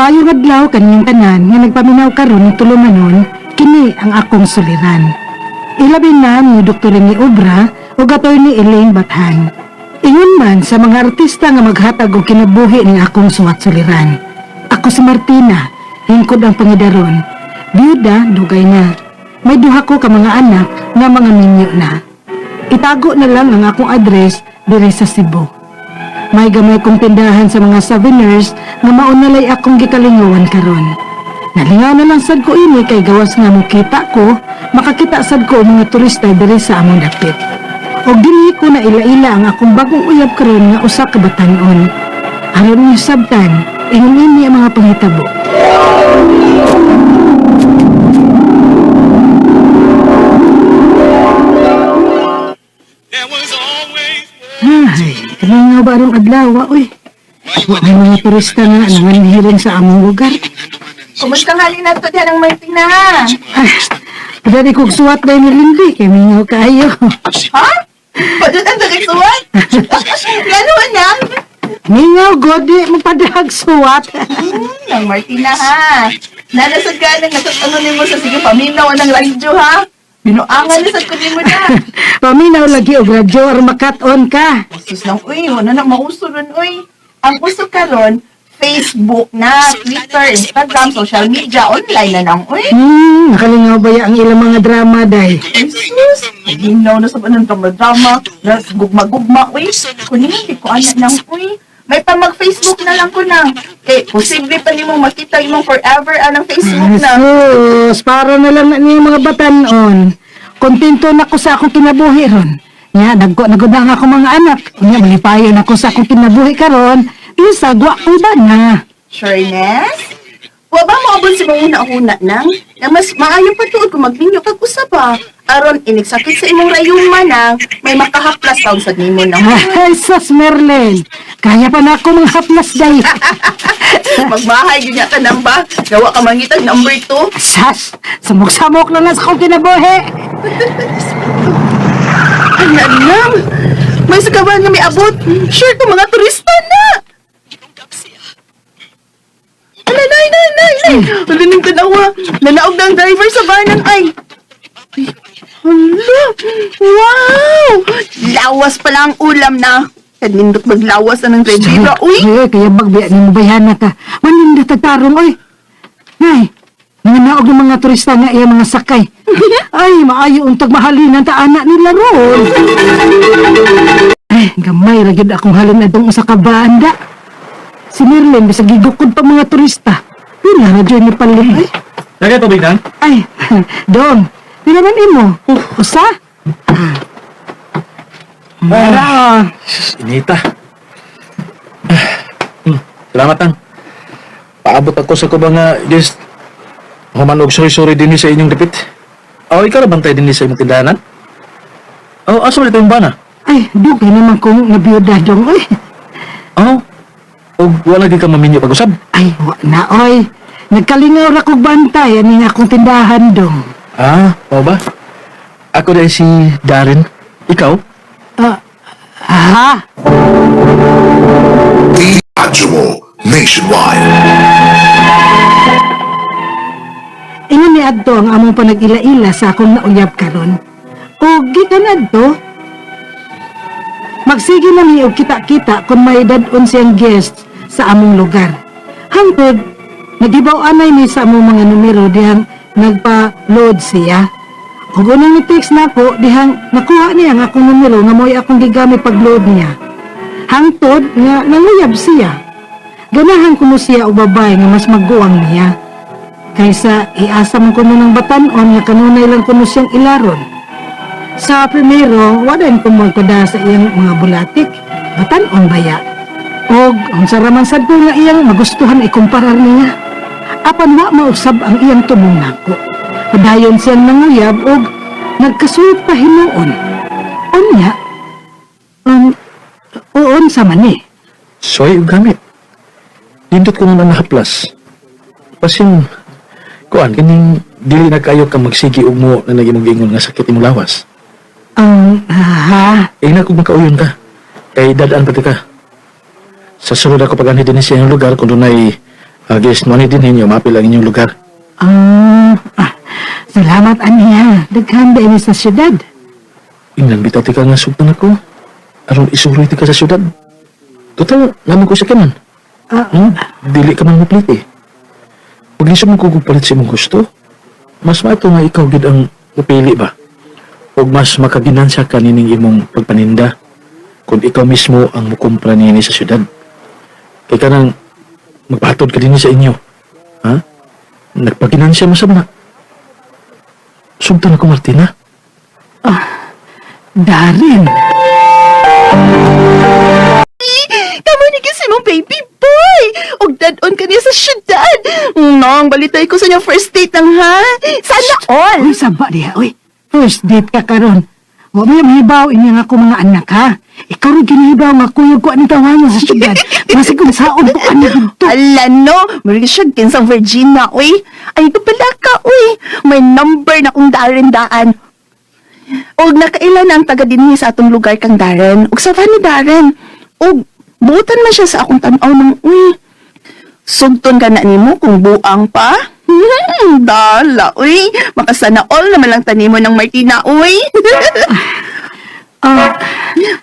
Maayong adlaw kaninyong tanan nga nagpaminaw karon ning tulumanon, kini ang akong suliran. Ilabi na ni Dr. Rene Obra ug Attorney Elaine Bathan. Ingon man sa mga artista nga maghatag og kinabuhi ning akong suwat suliran. Ako si Martina, hingkod ang pangidaron. Biyuda, dugay na. May duha ko ka mga anak nga mga minyo na. Itago na lang ang akong address diri sa Cebu. May gamay kong tindahan sa mga souvenirs nga maunalay akong gikalingawan karon. Nalingaw na lang sad ko ini kay gawas nga mokita ko, makakita sad ko og mga turista diri sa among dapit. Og dinhi ko na ila-ila ang akong bagong uyab karon nga usa ka batan-on. Aron niyo sabtan, ingon ini ang mga panghitabo. Ay, kalingaw ba arong adlaw, uy? May mga turista nga nanganhirin sa among lugar. Kumusta nga rin nato diyan ang Martina? Ay, padali kog suwat dahil ni Lindy, kay mingaw kaayo. Ha? Padut ang dagisuwat? Gano'n na? Mingaw, godi, mapadahag suwat. Nang Martina ha. Nanasad ka nang nasad ano nimo sa sige paminaw ang radyo ha. Binuangan na sad ko nimo na. Paminaw lagi og radyo aron makat-on ka. Sus lang uy, wala na mauso ron uy. Ang uso karon Facebook na, Twitter, Instagram, social media, online na nang uy. Nakalingaw ba ya ang ilang mga drama day? Ay sus, ginaw na sa anong drama-drama, nas gugma-gugma uy. Kunin hindi ko anak nang uy. May pa mag-Facebook na lang ko na. Kay posible pa nimo makita imong forever anang Facebook na. Sus, para na lang na niya mga batanon. Kontento na ko sa akong kinabuhi ron. Nya, nagko nagudang ako mga anak. Nya, malipayon ako sa akong kinabuhi karon. Bisag wa ko ba na. Sureness? Wa ba moabot sa mga una-una nang? Na mas maayo pa tuod kung magminyo kag usa pa. Aron inigsakit sa imong rayuma nang may makahaplas taon sa nimo nang. Ay, sus, Merlin. Kaya pa na ako mga haplas day. Magmahay gyud ka nang ba? Gawa ka mangitag number 2. Sas, samok-samok na lang sa akong kinabuhi. Ano nang? May sakawan nga may abot. Sure ko mga turista na. Ala, nay, nay, nay, nay. Wala nang tanawa. Nanaog na ang driver sa vanan ay. Ay, hala. Wow! Lawas pala ang ulam na. Kanindot maglawas na ng driver. Uy! Ay, kaya bagbiya ni mo bayana ka. Maninda tagtarong, oy. Nay, nanganaog ng mga turista nga iya mga sakay. Ay, maayo untag mahalin ang taana nila ron. Ay, gamay ra gyud akong halin adtong usa ka banda. Si Merlin bisag gigukod pa mga turista. Pila ra jud ni palit ay. Lagay tubig nang? Ay, dong. Pila man imo? Usa? Ah. Mara. Sus, inita. Salamat ang. Paabot ako sa kubang nga guest. Human og sorry-sorry din sa inyong dapit. Oh, ikaw ra bantay din sa imong tindahanan? Oh, asa man ito yung bana? Ay, dugay naman kong nabiyuda dong oy. Oh, og wala gyud ka maminyo pag-usab. Ay, wa na oy. Nagkalingaw ra kog bantay ani nga akong tindahan dong. Ah, mao ba? Ako dahil si Darren. Ikaw? Ah, ha? Radyo mo nationwide. Ingon ni adto ang among panag-ila-ila sa akong nauyab karon. O gikan adto. Magsige na mi og kita-kita kung may dad-on siyang guest sa among lugar. Hangtod, nagibaw anay mi sa among mga numero dihang nagpa-load siya. Ug unang ni-text nako dihang nakuha niya ang akong numero nga mo'y akong gigamit pag-load niya. Hangtod nga nanguyab siya. Ganahan kuno siya og babae nga mas maguwang niya kaysa iasa man kuno ng batan-on nga kanunay lang kuno siyang ilaron. Sa primero, wala ko magpada sa iyang mga bulatik. Batan-on baya. Og unsa ra man sad ko nga iyang magustuhan ikumparar niya. Apan wa mausab ang iyang tubong nako. Padayon siyang nanguyab og nagkasuot pa hinuon. Unya, uon sa man eh. Soy og gamit. Nindot ko na nahaplas. Pasin, kuan, kining dili na kayo ka magsigi og mo na naging ingon nga sakit imong lawas. Ang, ha? Ina kung makauyon ka. Kay dadaan pati ka. Sa sunod ako pag-anhi din sa iyong lugar kung dunay Guest, mo ni din ninyo, mapil ang inyong lugar. Ah, salamat aniya. Daghan ba ini sa syudad? Ingnan bitaw ti ka nga sugtan ako. Aron isuroy ti ka sa syudad. Total, naman ko sa kanan. Ah, Dili ka man maplit eh. Paglisod mo kung palit sa imong gusto, mas maato nga ikaw gid ang mupili ba? O mas makaginansya ka nining imong pagpaninda kung ikaw mismo ang mukumpra niini sa syudad. Kay kanang magpatod ka dinhi sa inyo. Ha? Nagpaginansya mo sa mga. Sugtan ako, Martina. Darren. Kamo ni kasi mong baby boy! Og dad-on ka niya sa syudad! Nong, balitay ko sa inyo first date nang ha? Sana all! Uy, saba diha, uy. First date ka karon. Wa may mahibaw ini nga ako mga anak ha. Ikaw rin kinihibaw nga kuyog ko ani tawanan sa syudad. Masig kung saon ko ani dito. Ala no, murag siya kinsang Virginia, uy. Ay, ito pala ka, uy. May number na kong Darren daan. Og nakaila na ang taga dinhi sa atong lugar kang Darren. Og sa ni Darren. Og buutan man siya sa akong tan-aw ng uy. Sugton ka na nimo kung buang pa. Dala, uy. Makasana all naman lang tanimo ng Martina, uy. Ah,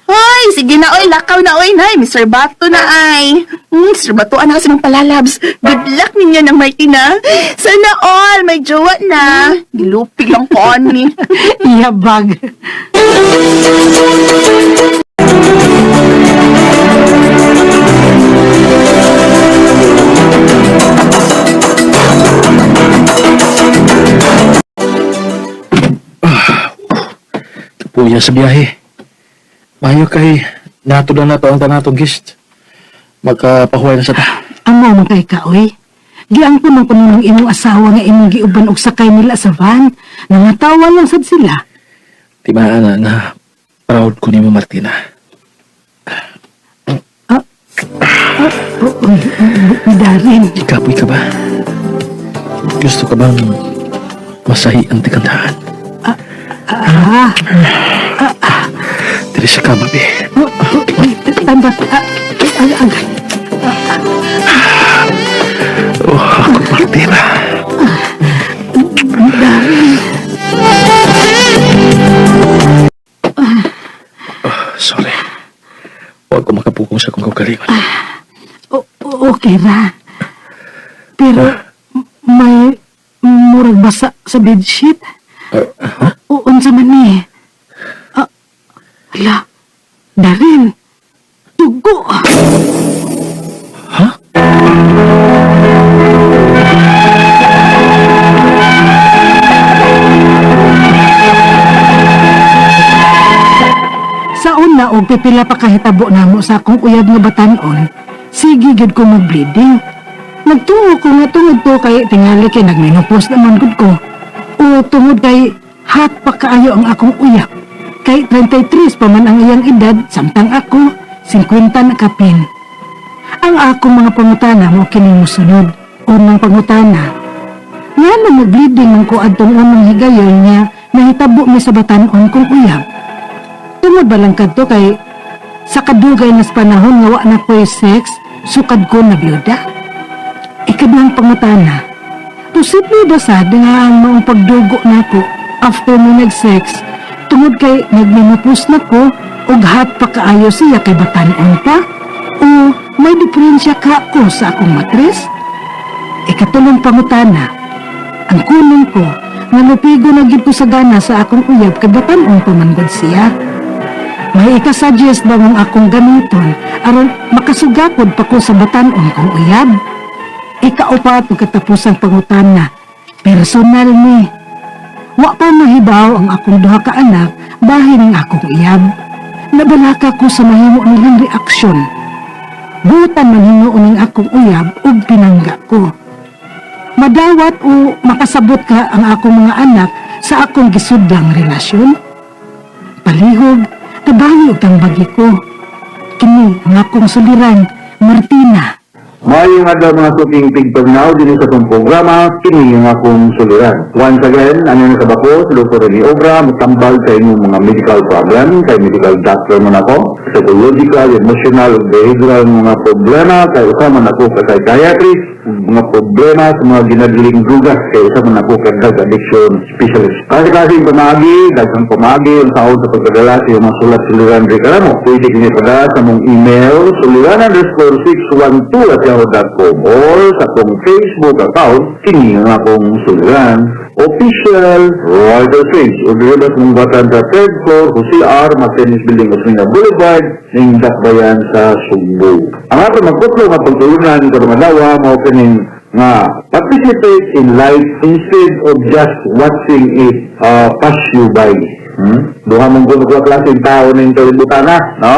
Hoy, sige na oy, lakaw na oy, nay, Mr. Bato na ay. Mr. Bato ana kasi ng palalabs. Good luck ninyo ng Martina. Sana all may jowa na. Gilupig lang ko ni. iyabag. Kapuya sa biyahe. Mayo kay natudan na to ang tanatong guest. Magkapahuway na sa ta. Amo man kay ka, uy. Giang ko nung kuno ng imong asawa nga imong giuban og sakay nila sa van. Nangatawa lang sad sila. Timaan na na proud ko nimo Martina. Ah, uy, uy, Darren. Ikapoy ka ba? Gusto ka bang masahi ang tikandahan? Ah, Diri sa kama, be. oh, oh, uy, tambat. Ah, ay, agay. Oh, ako, Martina. Oh, sorry. Huwag ko makapukong sa kong kaugalingon. Okay ra. Pero may murag basa sa bedsheet. Ha? O unsa man ni? Ah, ala. Darren. Dugo. Ha? Sa una og pipila pa kahitabo namo sa akong uyab nga batan-on, sige gyud ko mag-bleeding. Nagtuo ko nga tungod to kay tingali kay nagmenopause naman gud ko. O tungod kay hot pa kaayo ang akong uyab. Kay 33 pa man ang iyang edad samtang ako 50 na kapin. Ang akong mga pangutana mo kini mosunod. Unang pangutana, nga na mag-bleeding man ko adtong unang higayon niya nahitabo mi sa batan-on kong uyab. Tungod ba lang kadto kay sa kadugay nas panahon nga wa na ko'y sex, sukad ko na biyuda? Ikaduhang pangutana, posible ba sad nga ang maong pagdugo nako after mo nag-sex, tungod kay nagmenopause na ko ug hot pa kaayo siya kay batan-on pa? O may diferensya ka ko sa akong matres? Ikatulong pangutana, ang kunong ko nga mupigo na gyud ko sa gana sa akong uyab kay batan-on pa man gud siya. May ikasuggest ba mong akong gamiton aron makasugakod pa ko sa batan-on kong uyab? Ikaupat ug katapusang pangutana, personal ni. Wa pa mahibaw ang akong duha ka anak bahin ang akong uyab. Nabalaka ko sa mahimo nilang reaksyon. Butan man hinuon ang akong uyab ug pinangga ko. Madawat o makasabot ka ang akong mga anak sa akong gisudlang relasyon? Palihog, tabangi og tambagi ko. Kini ang akong suliran, Martina. Maayong adlaw, mga suking tigpaminaw dinhi sa atong programa, kini ang akong suliran. Once again, ano na sa bako, si Dr. Rene Obra, mutambal sa inyong mga medical problem, kay medical doctor man ako, psychological, emotional, ug behavioral mga problema, kay usa man ako ka psychiatrist, ug mga problema sa mga ginadiling drugas, kay usa man ako ka drug addiction specialist. Kasi pamaagi, daghang pamaagi, ang saon sa pagpadala sa iyong mga sulat suliran diri kanamo. Pwede kini padala sa among email, suliran_612@yahoo.com or sa akong Facebook account, kini ang akong suliran, official writer page, o diri ba sa mong batan sa third floor, Jose R. Martinez Building, Osmeña Boulevard, ning Dakbayan sa Sugbo. Ang ato magkutlo nga pagtulunan karong adlaw mao kining nga participate in life instead of just watching it pass you by. Duha man kuno ka klaseng tao ning kalibutan na, no?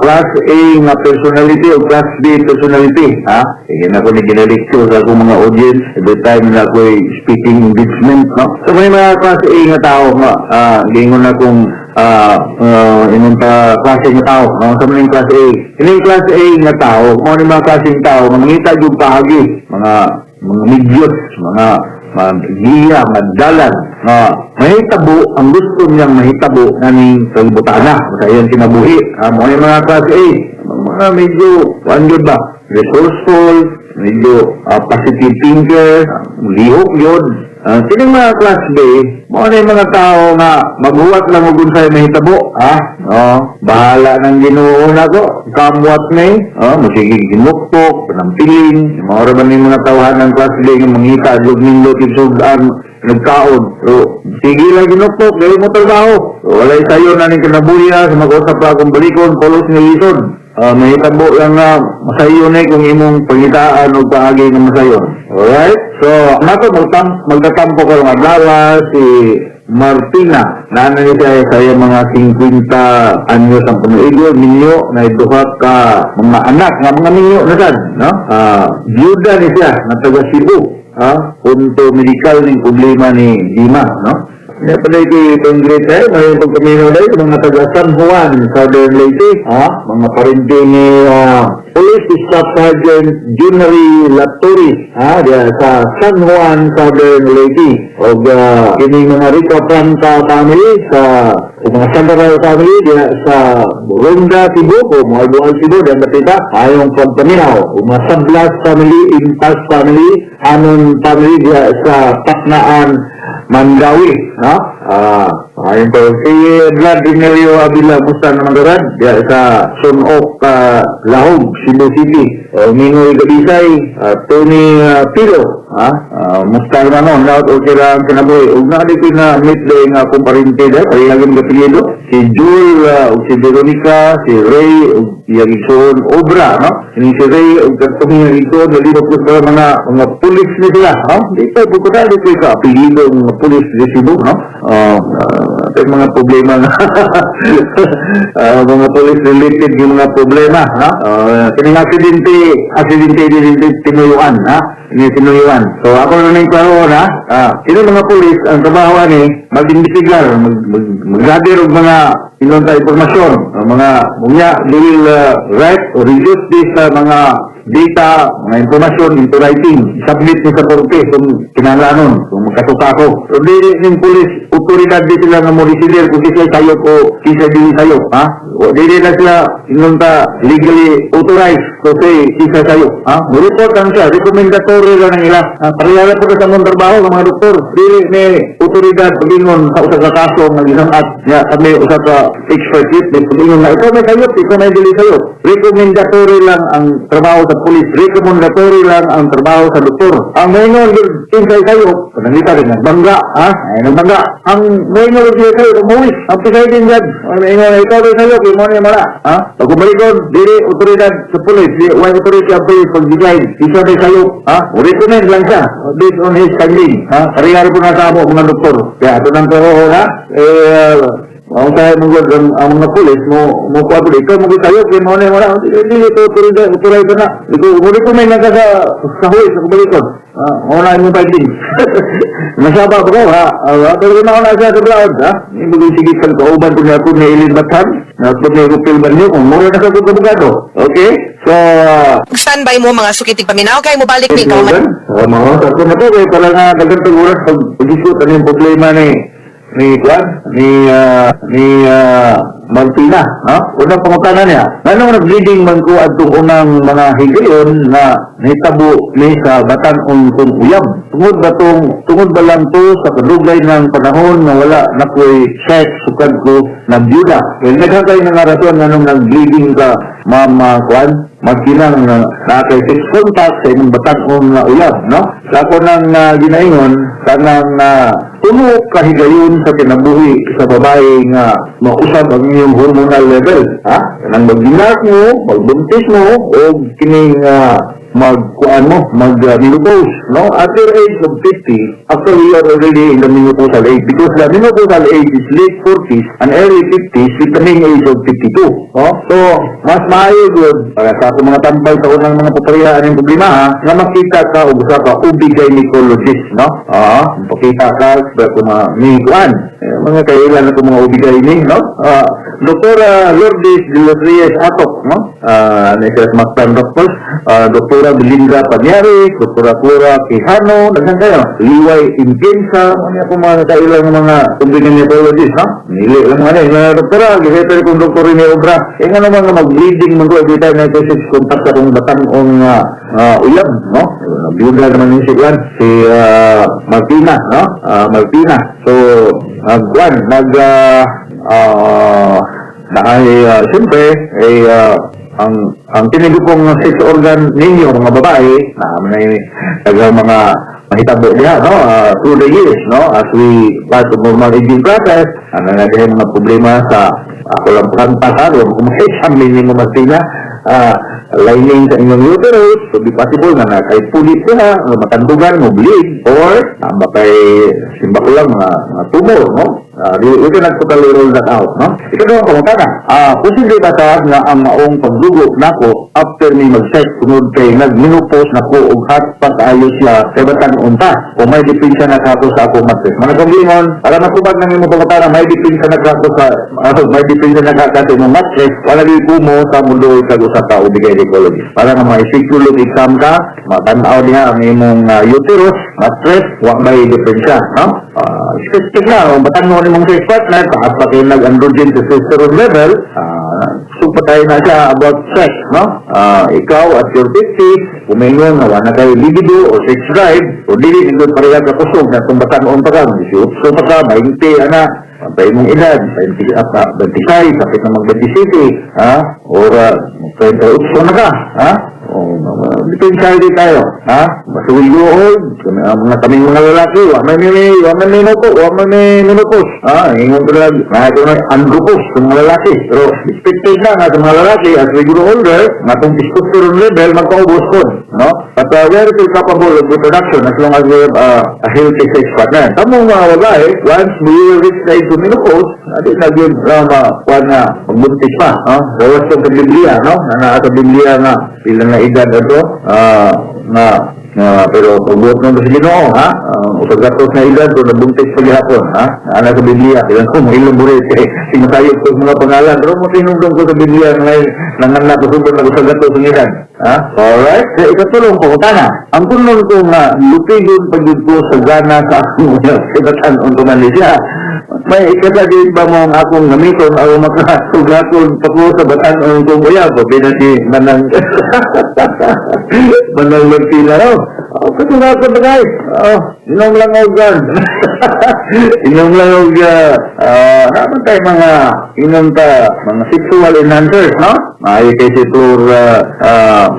Class A nga personality o class B personality, ha? Sige na ko ni gina-lecture sa akong mga audience every time na ako'y speaking engagement, no? So may mga class A nga tao nga giingon na kung ingon pa klase nga tao, no? Sa mga class A. Ining class A nga tao, mao ni mga klaseng tao nga mangita gyud paagi, mga midyot, mga magiya, madalan, nga mahitabo ang gusto niyang mahitabo na ning kalibutan na sa iyang kinabuhi. Mao ni mga class A, mga medyo kuan gyud ba, resourceful, medyo positive thinker, lihok yun. Kining mga class B, mao na yung mga tao nga maghuwat lang og unsay mahitabo, ha? Oh, bahala ng Ginoo nako. Come what may, oh, musige ginuktok, panampiling, mao ra ba ning mga tawhan ng class B nga mangita og nindot sud-an nagkaon. So, sige lang ginuktok, dili mo trabaho. So, walay sayo na ning kinabuhi sa mag-usap pa akong balikon, pulos ni lisod. Mahitabo lang nga masayo na kung imong pangitaan o paagi nga masayon. Alright? So, nato magtatampo karong adlaw si Martina. Naa ni siya sa iyang mga 50 anyos ang panuigo, minyo, na duha ka mga anak, nga mga minyo na sad, no? Byuda ni siya, na taga Cebu. Ha? Punto medical ning problema ni Dima, no? Kaya pala ito itong great eh, may pagpaminaw dahil mga taga San Juan, Southern Leyte, ha? Mga parente ni Police Staff Sergeant Junary Latori, ha? Diya sa San Juan, Southern Leyte. O kining mga Rica Planta family sa o mga Sandoval family diya sa Ronda, Cebu o mga Bual, Cebu, diya matita, ayong pagpaminaw. O mga Sablas family, Impas family, Anon family diya sa Paknaan, Mandawi, no? Ayun po. Si Vlad Rinerio Avila, musta naman garad? Diya sa Sunok, Lahog, Cebu City. O, Mingoy Gabisay, Tony Pilo, ha? Musta naman no? Lahat okay lang ang kinabuhi. Ug naa ko na meet day nga akong parente dahil, kaya lagi mga. Si Jewel, ug si Veronica, si Ray, ug iyang igsoon Obra, no? Ini si Ray, ug katong iyang igsoon, nalibot ko sa mga pulis ni sila, no? Di pa, bukod na, di ko ka apelyido ng mga pulis di Cebu, no? Mga problema nga mga police related yung mga problema, no? Kining aksidente, aksidente din tinuyuan, ha? Ini tinuyuan. So ako na ning klaro na, kini mga pulis ang trabaho ani mag-imbestigar, mag-gather og mga inon ta impormasyon, ang mga unya they will write or reduce this mga data, mga impormasyon into writing. Submit ni sa korte kung kinahanglanon, kung magkasuka ko. So, dili ning pulis, otoridad di sila nga mo decider kung kisay sayop o kisay dili sayop, ha? O, dili na sila ingon ta legally authorized to say kisay sayop, ha? Mo-report lang siya, recommendatory lang ang ila. Ha? Pareha po sa among trabaho ng mga doktor. Dili ni otoridad pagingon sa usa ka kaso nga gisangat niya kami usa ka expert witness pagingon nga ikaw may sayop, ikaw may dili sayop. Recommendatory lang ang trabaho sa pulis, recommendatory lang ang trabaho sa doktor. Ang moingon kinsay sayop, panangita rin nagbangga, ha? Ay nagbangga. Ang moingon kinsay sayop, umuwis. Ang presiding judge, ang moingon ikaw may sayop, imo ni mara, ha? Pag kumalikod, dili otoridad sa pulis, di way authority ang pulis pag-decide, isa may sayop, ha? Recommend lang siya based on his finding, ha? Pareha po na sa amo mga doktor. Kaya ito nang pero, ha? Eh, ang kaya mo ang mga pulis mo kuha po ikaw mo tayo kay mo na wala hindi ito otoridad otoridad na ikaw mo recommend lang ka sa huwes sa kumalikod, ah, mo na imong finding masaba ba ko, ha? Pero na na siya sa blaod, ha? Hindi sige kag kauban ko niya ko ni Elin Batan na ko ni Rupil Banyo kung mura na ka kung abogado. Okay, so So, Standby mo mga suki tigpaminaw kay mobalik ni ikaw man. Oh, mga sakto na to kay para nga daghang oras pag pag-isip ano yung problema ni ni Juan, ni Martina, no? Unang pangutana niya, nganong nag-bleeding man ko adtong unang mga higayon na nahitabo ni sa batan-on kong uyab? Tungod ba lang to sa kadugay ng panahon nga wala na ko'y sex sukad ko nabiyuda? Well, daghan kayo nga rason nganong nag-bleeding ka, Mama Juan, Martina, nga naa kay sex contact sa imong batan-on nga uyab, no? Sa ako nang ginaingon, kanang tulo kahigayon sa kinabuhi sa babae nga mausab ang inyong hormonal level, ha? Kanang magbinak mo, magbuntis mo, o kining magkuan mo, mag-menopause, no? At your age of 50, actually you are already in the menopausal age because the menopausal age is late 40s and early 50s with the mean age of 52, no? So, mas maayo gud para sa akong mga tambal sa unang mga paparehaan ng problema, ha, nga makita ka og usa ka OB gynecologist, no? Ah, pakita ka sa kung mga ni kuan, eh, mga kailan na mga OB gyne, no? Ah, Doktora Lourdes de los Reyes Atok, no? Ah, uh, siya sa Mactan Doctors, ah, Doktora Belinda Panyari, Doktora Cora Quijano, daghan kayo. Liway Impiensa, ano ako mga kailang mga OB gynecologist, no? Nili lang mga ni, mga doktora, girefer kong doktor ni Obra. Eh nga naman nga mag-bleeding man ko every time na ito sex contact sa akong batan-ong uyab, no? Nabiyuda naman yung si Juan, si Martina, no? Ah, Martina. So, nag-Juan, nag, na ay, siyempre, ay, ang tinigupong sex organ ninyo, mga babae, na may tagang mga mahitabo diha, no? Through the years, no? As we pass the normal aging process, ano na diha mga problema sa ako lang pangpasar, wala ko ma-examine mo Martina, lining sa inyong uterus, to be possible nga na kay pulit ka, nga matandugan mo bleed, or bakay simba ko lang mga tumor, no? We cannot totally rule that out, no? Ikaduhang pangutana, posible ba ta nga ang maong pagdugo nako after mi mag-sex tungod kay nag-menopause nako og hot pa kaayo siya kay batan-on pa o may depensa na kako sa akong mattress? Mga kaugalingon, para matubag ng imong pangutana, may depensa na ka sa imong mattress, wala gyud kumo sa mundo kag usa ka OB gynecologist. Para nga ma-schedule exam ka, matanaw niya ang imong uterus, mattress, wa may depensa, no? Expected na, kung batan-on imong sex partner, taas pa kayo nag-androgen testosterone level, so patay na siya about sex, no? Ikaw at your 50, kumingon nga wala na kayo libido o sex drive, o dili nindot pareha ka kusog na kung batan-on pa ka, 18 pa ka, 20, ana, pantay mong edad, 20, 26, sakit na mag 27, ha? Or 38 na ka, ha? O, depende tayo, ha? Basta we go old, kami, ang mga kaming mga lalaki, wa may menopause, wa may menopause, ha? Ingon ko lang, na ito na andropause sa mga lalaki. Pero expected na nga sa mga lalaki, as we grow older, nga itong testosterone level, magkaubos ko, no? But we are still capable of reproduction as long as we have a healthy sex partner. Kamong mga babae, once we reach the age of menopause, adi na yun, kuwan na, magbuntis pa, no? Gawas sa Biblia, no? Na naa sa Biblia nga, pila na edad ito, nga, nga, pero pagbuot nung sa Ginoo, ha? Usag gatos na edad, kung nabuntis pa gihapon, ha? Ana sa Biblia, kailan ko mo-elaborate kay sinasayop ko sa mga pangalan, pero mo tinugdong ko sa Biblia ngayon, nanganak ko sugod na usag gatos ng edad. Ha? Alright? Sa ikatulong pangutana, ang kunon ko nga, lupigon pag ko sa gana sa akong kibatan-on ko man siya. May ikasagin ba mo ang akong gamiton o makasugaton pa ko sa batan-on kong uyab? O pina si Manang Manang Martina, no? Oh, kasugaton na guys. Oh, inom lang og gan. Inom lang og naman tayo mga inom ta mga sexual enhancers, no? Maayo kay si Flor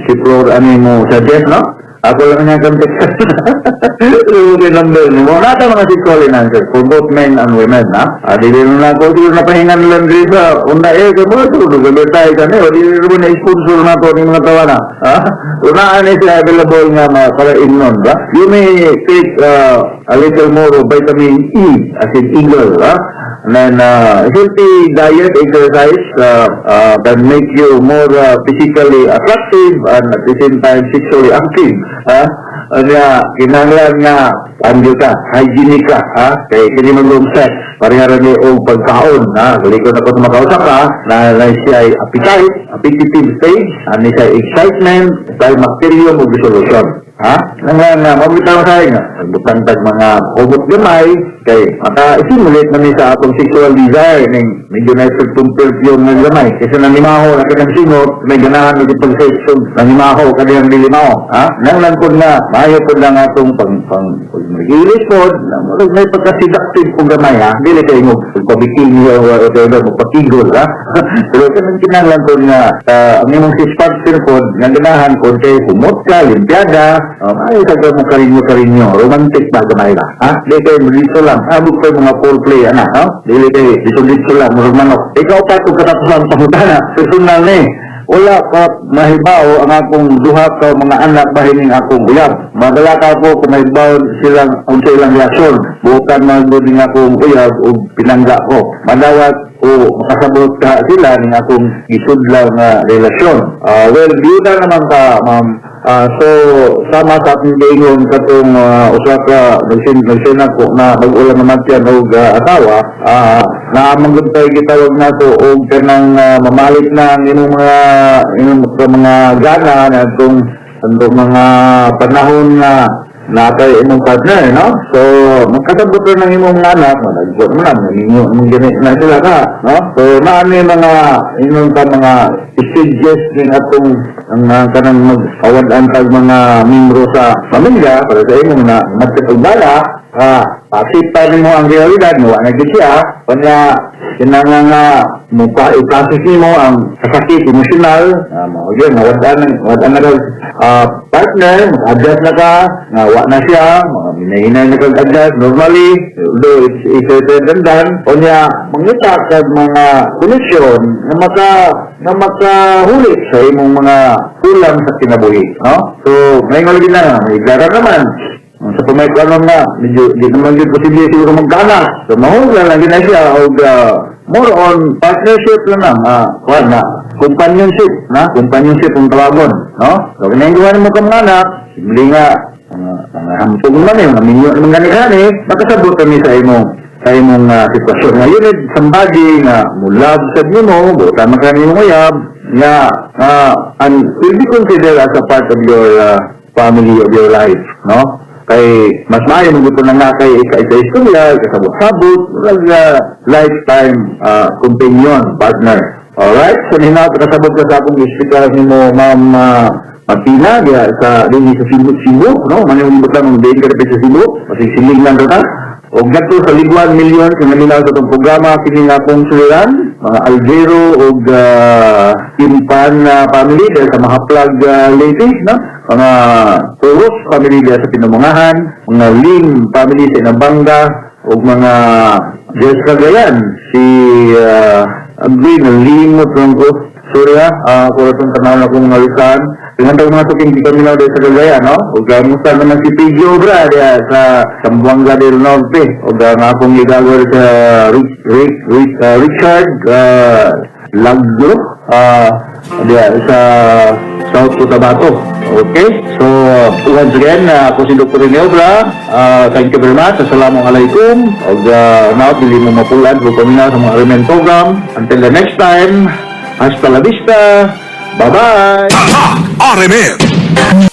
si Flor ano mo suggest, no? Ako lang niya context. Yung number mo. Nata mga sexual enhancers for both men and women, ha? Dili na ako, dili na pahingan lang dili sa una eh, kamo, ito, tayo kami, o dili mo na sponsor na to ng mga tawa na. Ha? Unaan eh sila available nga mga para innon, ba? You may take a little more of vitamin E, as in eagle, ha? And then, healthy diet, exercise can make you more physically attractive and at the same time sexually active. Ha? Kanya, kinahanglan nga, Ano ka, hygienic ka, ha? Kay kini man gong sex, pareha ra ni og pagkaon, ha? Galikon ako sa makausap ka, na siya ay appetite, appetitive stage, ani siya excitement, climacterium ug resolution. Ha? Nang nga, mabitaw sa nga, nagbutang tag mga kumot gamay, kay maka-simulate man ni sa atong sexual desire ning medyo na perfume nga gamay. Kasi nanimaho na kanang singot, may ganahan na pag-sex, so nanimaho kaniyang dili mao. Ha? Nang lang pod nga, maayo pod lang atong pang pang pag magilis pod, na murag may pagka-seductive kung gamay, ha? Dili kay mo pagpabikini o whatever, magpakigol, ha? Pero kanang kinahanglan pod nga, ang imong si partner pod, nga ganahan pod kay humot ka, limpiada, ay sa mo karinyo-karinyo, romantic ba gamay ba? Ha? Dili kay dito lang, abot pa yung mga foreplay, ana, ha? Dili kay dito-dito lang, murag manok. Ikaw pa kung katapusan pangutana, personal ni, wala ka mahibaw ang akong duha ka mga anak bahining akong uyab. Madala ka ko kung mahibaw silang unsa ilang reaksyon. Bukan man gud ning akong uyab ug pinangga ko. Madawat o makasabot ka sila ning akong gisudlaw nga relasyon. Well, biyuda naman ka, ma'am. So, sama sa akong giingon katong usa ka nagsin ko na bag-o lang naman siya og asawa, naa man gud tay gitawag nato og kanang mamalit na ang imong mga gana na atong mga panahon na natay imong partner, no? So, magkasabot rin ng imong mga anak, malagpo naman na, naminyo, imong gani na sila ka, no? So, naano yung mga, imong ka mga stages din atong ang kanang mag-awad-an tag mga membro sa pamilya, para sa imong na magkapagbala, pa nimo ang realidad, wa na gyud siya, kanya kinahanglan nga mo pa i-process nimo ang kasakit emosyonal, mao gyud nawad-an na kag partner, mag-adjust na ka, nga wa na siya, mga minahinay na kag adjust normally, although it's easier said than done, unya mangita kag mga koneksyon nga makahuli sa imong mga kulang sa kinabuhi, no? So, ngayon lagi na, may gara naman, sa pamay ko ano nga, medyo di naman yun posible siguro magkaanak. So, mahulog lang din na siya og more on partnership lang na, kuwan na, companionship, na, companionship ang tawagon, no? So, kinahanglan mo kang anak, simple nga, mga hampong man eh, mga minyo naman gani-gani, makasabot kami sa imong sitwasyon. Nga you need somebody nga mo love sa nimo, buta man ka nimo uyab, nga and will be considered as a part of your family, of your life, no? Kay mas maayo mo na nga kay ika istorya, ikasabot-sabot, murag lifetime companion, partner. Alright? So nina kasabot ka sa akong ispikar nimo, Ma'am Martina, diya sa dinhi sa Cebu, Cebu, no? Man yung butang ng diin ka sa Cebu, masig lang ka. Og ngadto sa Liguan Million sa naminaw sa itong programa kini nga akong suliran, mga Algero og Impan na family dahil sa Mahaplag, Leyte, no? Mga Turos family dahil sa Pinumangahan, mga Lim family sa Inabanga, ug mga Diyos Cagayan, si Agri, nalimot lang ko. Sorry ha, kung itong tanaw na kong nalisan. Tingnan mga suking di kami na sa Cagayan, no? Ug musta naman si PG Obra diya sa Zamboanga del Norte. Ug ang akong ligagor sa Rich, Rick, Rick, Richard Lagro diya sa South Cotabato. Okay? So, once again, ako si Dr. Rene Obra. Thank you very much. Assalamualaikum. Ug now, dili mo mapulan kung kami na sa mga RMN program. Until the next time, hasta la vista. Bye-bye! Tatak RMN.